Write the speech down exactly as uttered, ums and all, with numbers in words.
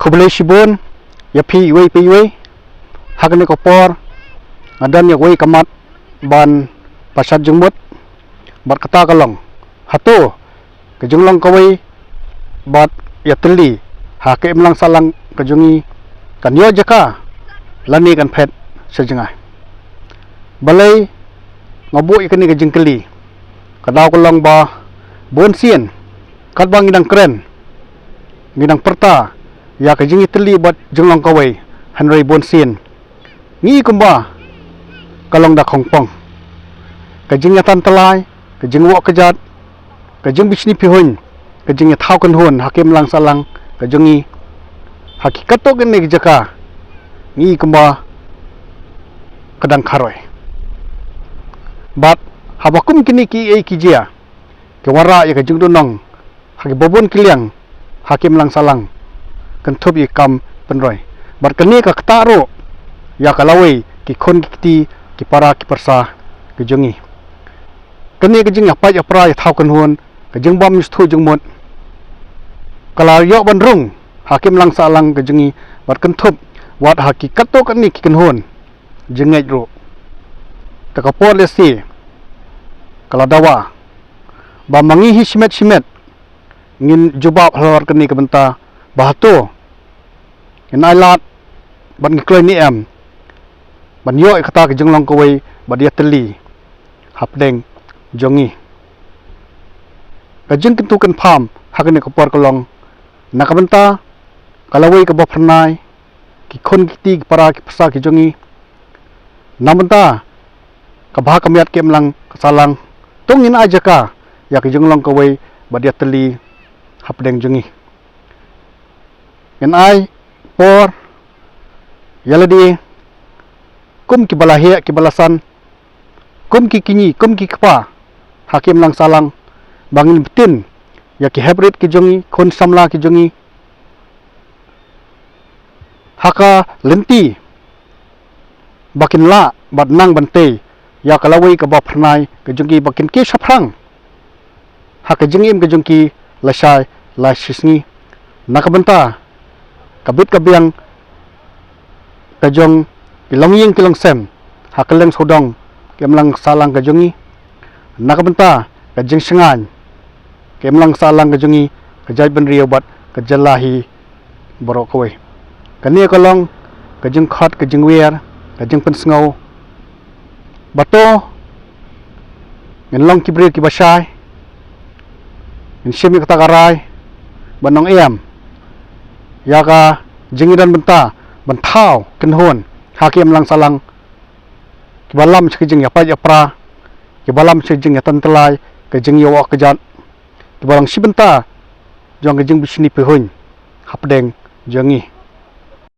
Khublei shibun ïa phi iwei pa iwei. Ha kane ka por nga don ïa kawei ka mat ban pashat jingmut, bad kata ka long, hato ka jinglong kawei bad ïatylli ha ka imlang sahlang ka jong ngi kan ïoh jaka lane kan phet sha jngai? Balei nga buh ïa kane ka jingkylli? Ka daw ka long ba bun sien katba ngi dang kren, ngi dang pyrta ïa ka jingïatylli bad jinglong kawei, hynrei bun sien ngi i kumba ka long da khongpong. Ka jingïatan tyllai, ka jingwoh kjat, ka jingbishni bishni, ka jingïathaw kynhun ha ka imlang sahlang ka jong ngi, ha ki katto katne ki jaka ngi i kumba ka dang kharoi. Bad haba kum kine kiei ki jia, ki wanrah ïa ka jingduhnong ha kiba bun ki liang ha ka imlang sahlang, kynthup ïa ka kam pynroi. Bad kane ka ktah ruh ïa ka lawei ki khun ki kti, ki para ki pyrsa ki jong ngi. Kane ka jingïapait ïapra ïathaw kynhun, ka jingbam sngewthuh jingmut, ka la ïoh ban rung ha ka imlang sahlang ka jong ngi, bad kynthup wat ha ki katto katne ki kynhun jingngeit ruh. Te ka por lehse ka la dawa ba ma ngi hi shimet shimet ngin jubab halor kane ka bynta, ba hato ngin ailad bad ngi kloi ne em ban ïoh ïa kata ka jinglong kawei bad ïatylli hapdeng jong ngi. Ka jingkyntu kynpham ha kane ka por ka long, na ka bynta ka lawei kaba phyrnai, ki khun ki kti, ki para ki pyrsa ki jong ngi, na ka bynta ka bha ka miat ka imlang ka sahlang, to ngin ai jaka ïa ka jinglong kawei bad ïatylli hapdeng jong ngi. Ngin ai por ïa lade kum kiba la heh kiba la san, kum ki kñi kum ki kpa ha ka imlang sahlang, ba ngin btin ïa ki heprit ki jong ngi, khun samla ki jong ngi, ha ka lynti ba kin lah bad nang ban tei ïa ka lawei kaba phyrnai ka jong ki, ba kin kiew shaphrang ha ka jingim ka jong ki lashai lashisngi, na ka bynta ka bit ka biang ka jong ki longïing ki longsem ha kylleng sawdong ka imlang sahlang ka jong ngi, na ka bynta ka jingshngaiñ ka imlang sahlang ka jong ngi, ka jaitbynriew bad ka jylla hi baroh kawei. Kane ka long ka jingkhot, ka jingwiar, ka jingpynsngew, ba to ngin long ki briew kiba shai, ngin shim ïa kata ka rai ban ong em ïa ka jingïadon bynta ban thaw kynhun ha ka imlang sahlang, kiba lam sha ka jingïapait ïapra, kiba lam sha ka jingïatan tyllai, ka jingïawoh kjat, kiba long shi bynta jong ka jingbishni bishni hapdeng jong ngi.